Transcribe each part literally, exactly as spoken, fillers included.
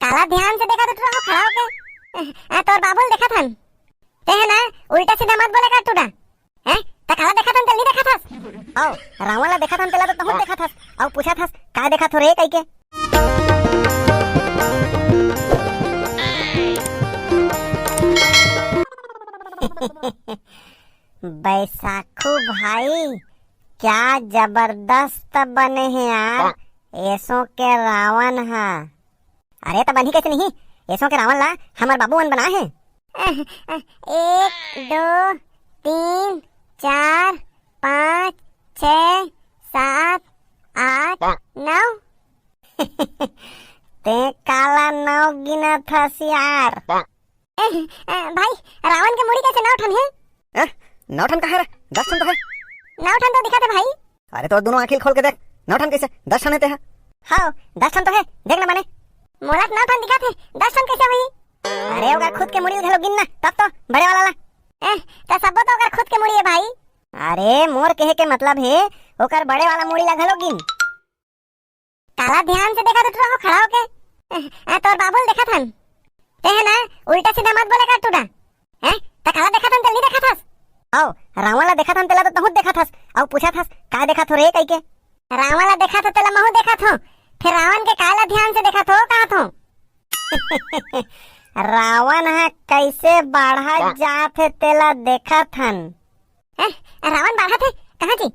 काला ध्यान से देखत हस टूरा हो खड़ा होके? ए, तोर बाबू ल देखत हन। ते ह ना, उल्टा सीधा मत बोले कर टूरा। हैं? त काला देखत हन तेला नइ देखत हस? आओ, रावण ला देखत हन तेला तो तहूं देखत हस। अउ पूछत हस, "का देखत हो रे?" कहिके। बैसाखू भाई, क्या जबरदस्त बने हे यार, एसो के रावण हा। अरे, त बनही कइसे नहीं? एसो के रावण ला हमर बाबू मन बनाए हे। एक, दो, तीन, चार, पाँच, छः, सात, आठ, नौ। ते काला नौ गिनत हस यार? ए, ए, भाई, रावण के मुड़ी कइसे नौ ठन हे? ए, नौ ठन का हे रे? दस ठन तो हे। नौ ठन तो दिखत हे भाई। अरे, तो दोनों आँखी खोल के देख, नौ ठन कइसे? दस ठन हे ते ह। हाँ, दस ठन तो हे, देख ना मने। मोला तो नौ ठन दिखत हे, दस ठन कइसे होही? अरे, ओकर खुद के मुड़ी ल घलो गिन ना, तब तो बड़े वाला ला। ए, त सबो तो ओकर खुद के मुड़ी हे भाई। अरे, मोर कहे के मतलब हे, ओकर बड़े वाला मुड़ी ला घलो गिन। काला ध्यान से देखत हस टूरा हो खड़ा होके? ए, तोर बाबू ल देखत हन। ते ह ना, उल्टा सीधा मत बोले कर टूरा। हैं? त काला देखत हन तेला नइ देखत हस? आओ, रावण ला देखत हन तेला तो तहूं देखत हस। अउ पूछत हस, "का देखत हो रे?" कहिके। रावण ला देखत हो तेला महूं देखत हों। फेर रावण के काला ध्यान से देखत हो कहत हों। रावण ह कइसे बाढ़त जात हे तेला देखत हन। हैं? रावण बाढ़त हे? कहाँ जी?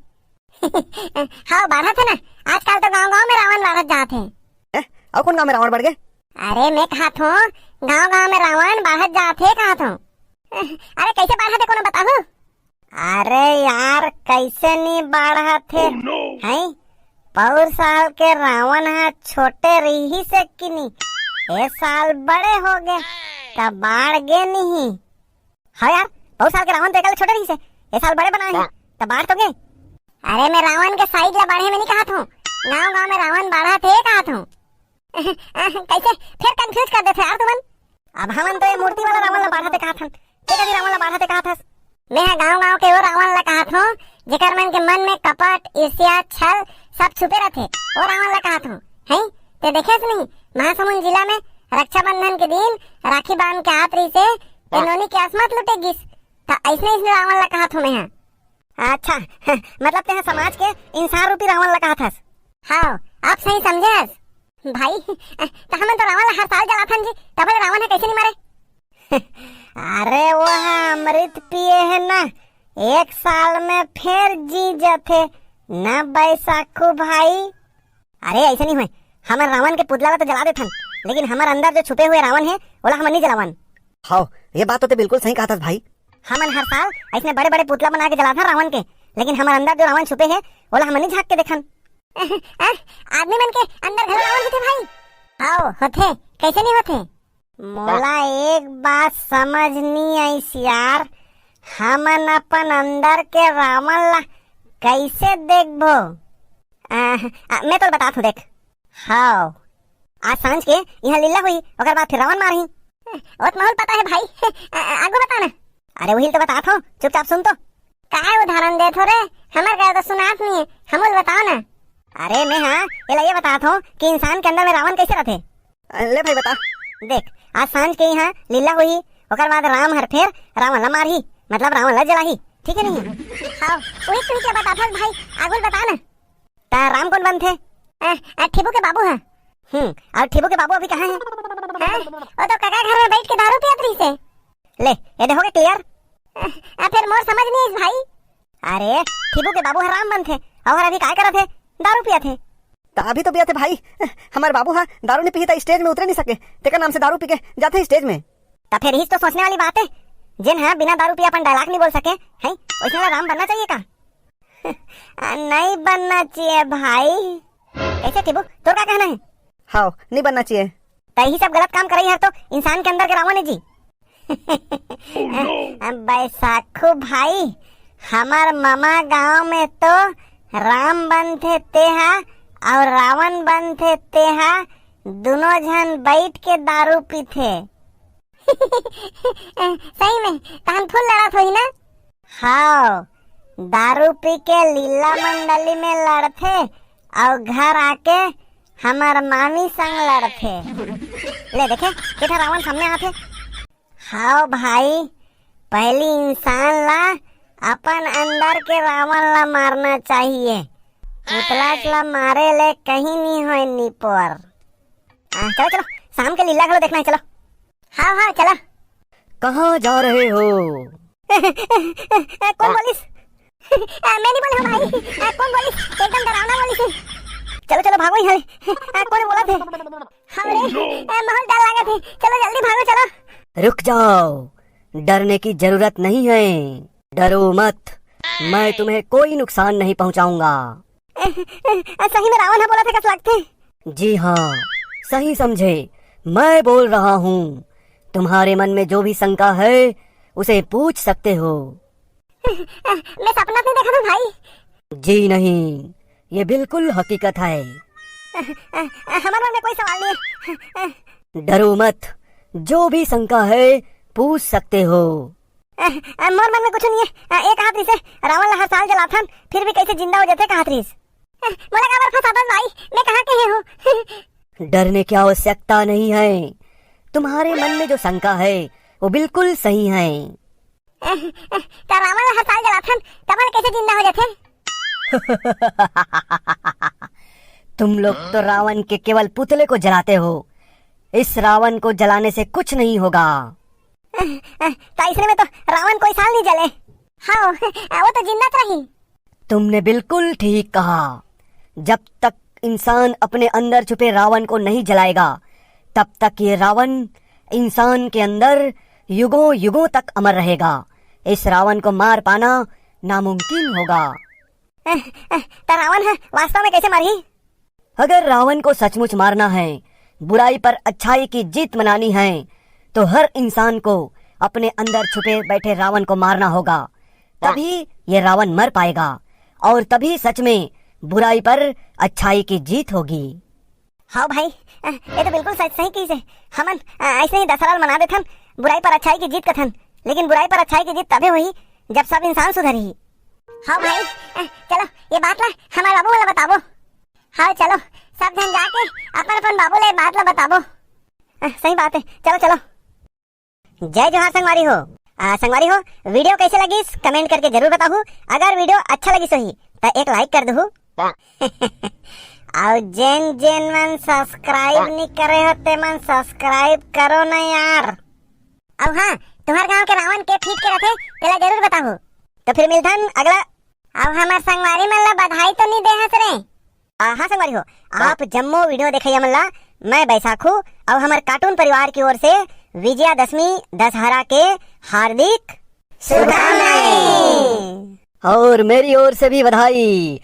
हाँ, बाढ़त हे ना। आजकल तो गांव-गांव में रावण बाढ़त जात हे। हैं? अउ कोन गांव में रावण बढ़ गे? अरे, मैं कहत हों, गांव-गांव में रावण बाढ़त जात हे कहत हों। अरे, कइसे बाढ़त हे, कोनो बताहू? अरे यार, कइसे नइ बाढ़त हे? हैं? पउर साल के रावण ह छोटे रहिस हे कि नहीं? ए साल बड़े हो गे, त बाढ़ गे नहीं। हाँ यार, पउर साल के रावण तो एकला छोटे रहिस हे, ए साल बड़े बनाए हे, त बाढ़ तो गे। अरे, मैं रावण के size ला बाढ़े में नइ कहत हों, गांव-गांव में रावण बाढ़त हे कहत हों। कइसे फेर confuse कर देथे यार तुमन? अब हमन तो ये मूर्ति वाला रावण ला बाढ़त हे कहत हन, ते कती रावण ला बाढ़त हे कहत हस? मैं ह गांव-गांव के वो रावण ला कहत हों, जेकर मन के मन में कपट, ईर्ष्या, छल सब छुपे रथे, वो रावण ला कहत हों। हैं? ते देखेस नहीं, महासमुंद जिला में रक्षाबंधन के दिन राखी बांध के आत रहिस हे, ते नोनी के असमत लुटे गिस, त अइसने, अइसने रावण ला कहत हों मैं ह। अच्छा, मतलब ते ह समाज के इंसान रूपी रावण ला कहत हस? हाँ, अब सही समझे हस। भाई, त हमन तो रावण ला हर साल जलाथन जी, तब ले रावण ह कइसे नइ मरे? अरे, वो ह अमृत पिए हे ना, एक साल में फेर जी जथे ना बैसाखू भाई। अरे, अइसे नइ होय, हमन रावण के पुतला ला तो जला देथन, लेकिन हमर अंदर जो छुपे हुए रावण हे, ओला हमन नइ जलावन। हाँ, ये बात तो ते बिल्कुल सही कहत हस भाई। हमन हर साल अइसने बड़े-बड़े पुतला बना के जलाथन रावण के, लेकिन हमर अंदर जो रावण छुपे हे, ओला हमन नइ झांक के देखन। आदमी मन के अंदर घलो रावण होथे भाई? हाँ, होथे, कइसे नइ होथे? मोला एक बात समझ नइ आइस यार, हमन अपन अंदर के रावण ला कइसे देखबो? आ, आ, मैं तोला बतात हों, देख। हाँ, आज सांझ के इहाँ लीला होही, ओकर बाद फिर रावण मारही। ओ त महूं ल पता हे भाई। आ, आ, आगू बता ना। अरे उही ल तो बतात हों, चुपचाप सुन तो। काय उदाहरण देथो रे? हमर करा तो सुनात नइ हे, हमू ल बताव ना। अरे मैं हा एला ये बतात हों कि इंसान के अंदर में रावण कइसे रथे। ले भाई बता। देख, आज सांझ के इहाँ लीला होही, ओकर बाद राम हर फेर रावण ला मारही, मतलब रावण ला जलाही, ठीक हे नहीं? हाँ, उही त तुही के बतात हों भाई, आगू ल बता ना। त राम कोन बनथे? अ, अ, ठिबू के बाबू ह। हम्म, अउ ठिबू के बाबू अभी कहाँ हे? हाँ, वो तो कका घर में बइठ के दारू पियत रहिस हे। ले, ये दे होगे clear। अ, अ, फेर मोर समझ नइ आइस भाई। अरे, ठिबू के बाबू ह राम बनथे, अउ हर अभी काय करत हे? दारू पियत हे। त अभी तो पियत हे भाई, हमर बाबू ह दारू नइ पीही त stage में उतरे नइ सके, तेकर नाम से दारू पी के जाथे stage में। त फेर इही तो सोचने वाली बात हे, जेन ह बिना दारू पिए अपन dialogue नइ बोल सके, हैं? वइसने ला राम बनना चाहिए का? आ, नहीं बनना चाहिए भाई। कइसे ठिबू, तोर का कहना हे? हाँ, नइ बनना चाहिए। त इही सब गलत काम करई हर तो इंसान के अंदर के रावण हे जी। Oh no! बैसाखू भाई, हमर ममा गांव में तो राम बनथे तेहा अउ रावण बनथे तेहा, दुनों झन बइठ के दारू पीथे। सही में, तहन full लड़त होही ना? हाव, दारू पी के लीला मंडली में लड़थे अउ घर आके हमर मामी संग लड़थे। ले देखे, केठा रावण सामने आथे। हाव भाई, पहली इंसान ला अपन अंदर के रावण ला मारना चाहिए। पुतला ला मारे ले कहीं नहीं होय निपोर। आ, चलो चलो, शाम के लीला घलो देखना है, चलो। हाँ हाँ चलो। कहाँ जा रहे हो? कौन बोलिस? आ, मैं नहीं बोले हूँ भाई। आ, कौन बोलिस? एकदम डरावना बोलिस। चलो चलो भागो यहाँ ले। आ, कौन बोला थे? हमरे, आ, बहुत डर लगा थे। चलो जल्दी भागो चलो। रुक जाओ, डरने की जरूरत नहीं है। डरो मत, मैं तुम्हें कोई नुकसान नहीं पहुंचाऊंगा। सही में रावण ह बोलत हे कस लगथे। जी हाँ, सही समझे, मैं बोल रहा हूँ। तुम्हारे मन में जो भी शंका है, उसे पूछ सकते हो। मैं सपना तो नहीं देखा था भाई। जी नहीं, ये बिल्कुल हकीकत है। हमारे मन में कोई सवाल नहीं है। डरो मत, जो भी शंका है, पूछ सकते हो। अ, अ, मोर मन में कुछ नहीं है। अ, एक हाथ से रावण ला हर साल जलाथन, फिर भी कैसे जिंदा हो जाथे, कहात रहिस। अ, मोला काबर फंसाथस भाई, मैं कहाँ के हूँ? डरने की आवश्यकता नहीं है, तुम्हारे मन में जो शंका है, वो बिल्कुल सही है। अ, अ, त रावण ला हर साल जलाथन, तब ले कैसे जिंदा हो जाथे? तुम लोग तो रावण के केवल पुतले को जलाते हो, इस रावण को जलाने से कुछ नहीं होगा। त इसने में तो रावण कोई साल नहीं जले। हाँ, वो तो जिंदा तो रही। तुमने बिल्कुल ठीक कहा। जब तक इंसान अपने अंदर छुपे रावण को नहीं जलाएगा, तब तक ये रावण इंसान के अंदर युगों युगों तक अमर रहेगा। इस रावण को मार पाना नामुमकिन होगा। त रावण ह वास्तव में कैसे मरही? अगर रावण को सचमुच मारना है, बुराई पर अच्छाई की जीत मनानी है, तो हर इंसान को अपने अंदर छुपे बैठे रावण को मारना होगा। तभी ये रावण मर पाएगा और तभी सच में बुराई पर अच्छाई की जीत होगी। हाँ भाई, अ, ये तो बिल्कुल सच, सही कहिसे। हमन, अ, ऐसे ही दशहरा मना देथन, बुराई पर अच्छाई की जीत कथन, लेकिन बुराई पर अच्छाई की जीत तभे होही जब सब इंसान सुधरही। हाँ भाई, अ, चलो ये बात ला हमारे बाबू वाला बताबो। हाँ चलो, सब जन जाके अपन अपन बाबू ला ये बात ला बताबो। अ, सही बात है, चलो चलो। जय जोहार संगवारी हो। आ, संगवारी हो, वीडियो कैसे लगिस कमेंट करके जरूर बताहू। अगर वीडियो अच्छा लगिस होही त एक लाइक कर दहू। अउ जेन जेन मन सब्सक्राइब नहीं करे हो ते मन सब्सक्राइब करो ना यार। अउ हाँ, तुम्हार गांव के रावण के फीट के रथे तेला जरूर बताहू। तो फिर मिलथन अगला। अउ हमार संगवारी मन ला बधाई तो नहीं दे हस रे? आ, हाँ संगवारी हो, आप जम्मो वीडियो देखइया मन ला मैं बैसाखू अउ हमर कार्टून परिवार की ओर से विजयादशमी दशहरा के हार्दिक शुभकामनाएं। और मेरी ओर से भी बधाई।